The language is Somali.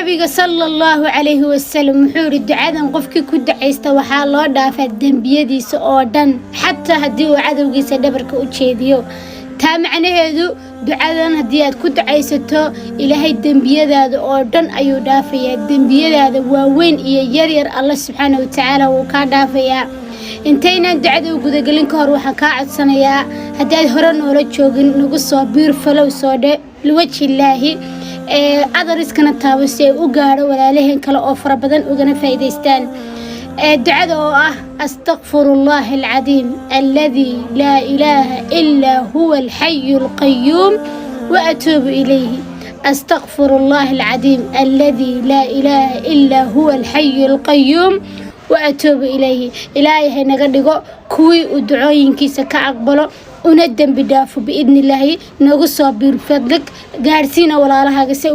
Nabiga sala Allahu calayhi wasalam wuxuu yidhi: ducadan qofkii ku ducaysta waxaa loo dhaafaa dembiyadiisa oo dhan, xataa haddii uu cadowgiisa dhabarka u jeediyo. Taa macnaheedu, ducadan haddii aad ku ducaysato, Ilaahay dembiyadaada oo dhan ayuu dhaafayaa. Dembiyadaada waaweyn iyo yaryar Alla subxaana watacaala wuu kaa dhaafayaa. Intaynaan ducada u gudagelin ka hor, waxaan kaa codsanayaa, haddaad hore noola joogin, nagu soo biir, follow soo dhe liwajhillaahi, ee adariskana taabo si ay u gaadho walaalaheen kale oo fara badan ugana faa'iidaystaan. Ducada oo ah: "أستغفر الله العظيم الذي لا إله إلا هو الحي القيوم وأتوب إليه. أستغفر الله العظيم الذي لا إله إلا هو الحي القيوم وأتوب إليه." Ilaahay haynaga dhigo kuwii uu ducooyinkiisa ka aqbalo una dembi dhaafo biidni Illaahi. Nagu soo biir fadlig, gaadhsiina walaalahaaga si